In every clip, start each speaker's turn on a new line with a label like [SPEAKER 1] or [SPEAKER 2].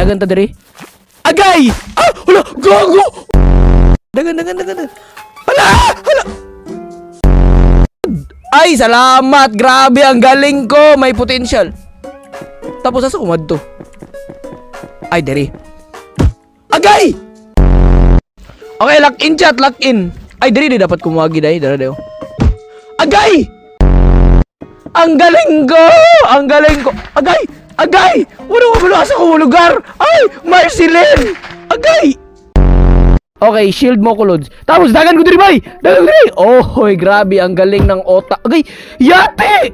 [SPEAKER 1] Dagan ta diri. Agay! Ah! Hala! Gago! Dagan, dagan, dagan, dagan. Hala! Hala! Ay, salamat! Grabe, ang galing ko! May potential. Tapos, asa kumadto? Ay, diri. Agay! Okay, lock in, chat, lock in. Ay, diri di dapat kumuagi dai, dara dayo. Agay! Ang galing ko! Ang galing ko! Agay! Agay! Wala ko wala sa kong lugar! Ay! Marceline! Agay! Okay, shield mo ko, Lods. Tapos, dagan ko diri, bay! Dagan ko diri! Oh, hoy, grabe, ang galing ng otak. Agay! Yate!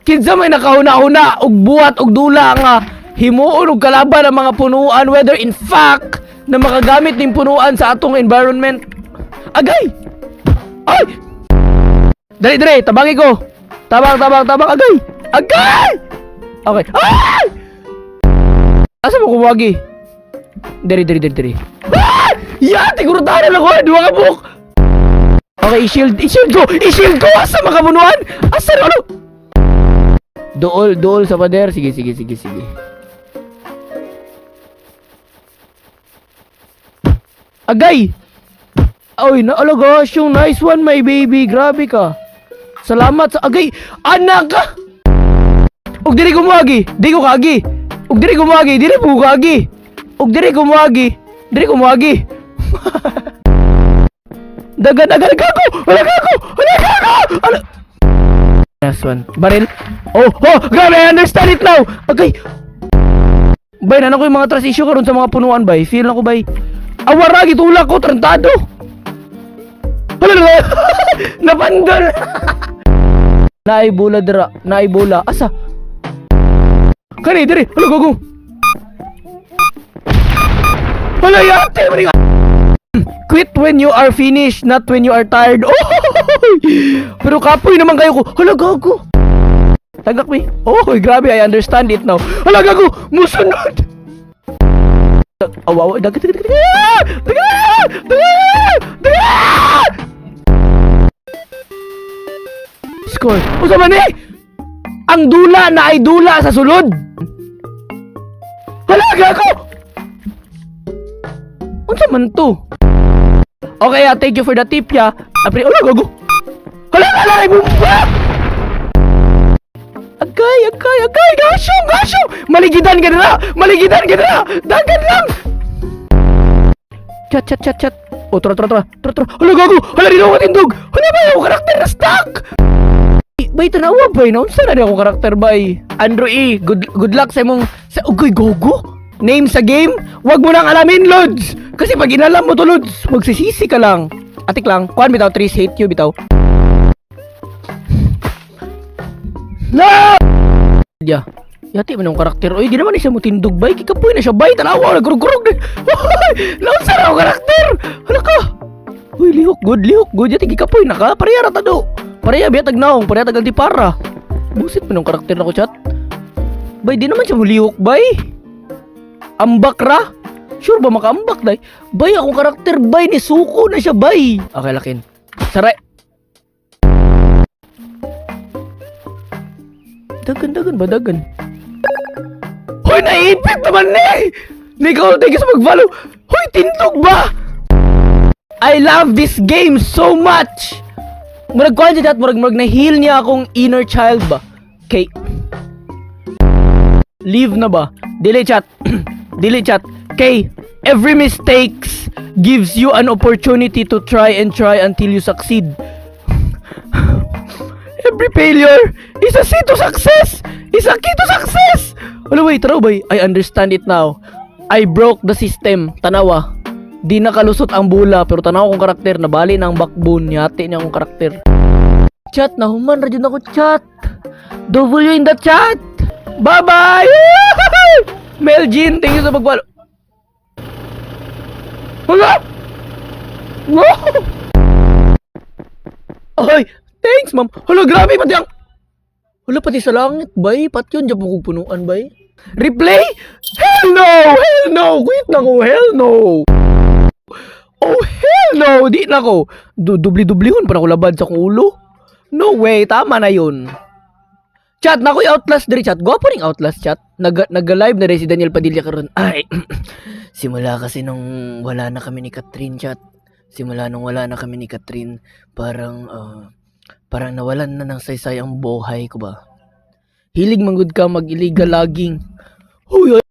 [SPEAKER 1] Kinsa may nakahuna-huna og buhat og dula nga himuon og kalaban ang mga punuan, whether in fact na makagamit ning punuan sa atong environment. Agay! Ay! Dali, dali, tabangi ko. Tabang, tabang, tabang. Agay! Agay! Okay. Ay! Asa mo kumuagi? Diri, diri, diri, diri. Ah! Yate, kurutahan lang ko. Duha ka buok. Okay, i-shield, i-shield ko! I-shield ko! Asa makabunuan? Asa na ano? Dool, dool sa pader. Sige, sige, sige, sige. Agay! Oy, na ala gosh, yung nice one, my baby. Grabe ka. Salamat sa agay. Anak ka! Ug diri kumuagi, di ko kaagi. Ug diri kumuagi, diri po kaagi. Ug diri kumuagi, diri kumuagi. Dagan, dagan, gago! Wala gago! Wala gago! Ala. Nice one. Baril. Oh, grabe, I understand it now. Okay. Bay, nanan ko yung mga trust issue karon sa mga punuan, bay. Feel na ko, bay. Awara, gitulak ko, tarantado. Hala na. Napandol. Naay bola dira, naay bola. Asa? Kani diri, hala gago. Hala yate, mani ka. Quit when you are finished, not when you are tired. Oh! Pero kapoy naman kayo ko. Hala gago. Tagak mi. Oh, grabe, I understand it now. Hala gago, musunod. Awaw, dagat, dagat, dagat, dagat, dagat, dagat. Score. Usa man eh! Ang dula na ay dula sa sulod. Hala gago. Unsa man to? Okay, ah, thank you for the tip ya. Apre, hala gago. Hala, hala, ay bumba! Agay, agay, agay, gasyong, gasyong! Maligidan ka na! Maligidan ka na! Dagan lang! Chat, chat, chat, chat. Oh, tara, tara, tara, tara, tara. Hala, gago! Hala, di na ako matindog! Hala, bay, ako karakter na stuck! Bay, tanawa, bay, naunsa na di ako karakter, bay. Andrew E, good luck sa imong, sa, ugoy, gogo? Name sa game? Wag mo nang alamin, Lods! Kasi pag inalam mo to, Lods, magsisisi ka lang. Atik lang, kuan bitaw, Tris, hate you, bitaw. No! Ya. Yati man ang karakter. Oy, di naman na siya mutindog bay. Kikapoy na siya bay. Tanawa, nagkurog-kurog na. Launsa na ang karakter. Hala ka. Uy, lihok good, lihok good. Yati gikapoy na ka. Pareha ra ta do. Pareha biya tag naong, pareha tag antipara. Busit man ang karakter na ko, chat. Bay, di naman siya mulihok bay. Ambak ra. Sure ba makaambak day? Bay, akong karakter bay ni suko na siya bay. Okay, lakin. Saray. Dagan, dagan ba, dagan? Hoy, naipit naman ni! Nicole, thank you sa mag-follow! Hoy, tindog ba? I love this game so much! Murag kuhan siya chat, murag na-heal niya akong inner child ba? Okay. Leave na ba? Dili chat. Dili chat. Okay. Every mistakes gives you an opportunity to try and try until you succeed. Every failure is a seed to success! Is a key to success! Wala, wait, tara, bay. I understand it now. I broke the system. Tanawa. Di nakalusot ang bula, pero tanawa kong karakter. Nabali na ang backbone. Yati niya akong karakter. Chat, nahuman ra jud ako chat. W in the chat. Bye-bye! Mel Jean, thank you sa pag-follow. Wala! Wow! Ay, thanks, ma'am. Hala, grabe, pati ang... Hala, pati sa langit, bay. Pat yun, dyan po kong punuan, bay. Replay? Hell no! Hell no! Quit na ko, hell no! Oh, hell no! Di na ko. Dubli-dublihon para ko labad sa akong ulo. No way, tama na yun. Chat, naa ko'y Outlast diri, chat. Gwapo ning Outlast, chat. Nag-live na rin si Daniel Padilla karon. Ay, simula kasi nung wala na kami ni Kathryn, chat. Simula nung wala na kami ni Kathryn, parang nawalan na ng saysay ang buhay ko ba. Hilig manggod ka mag-illegal logging. Huy, ay.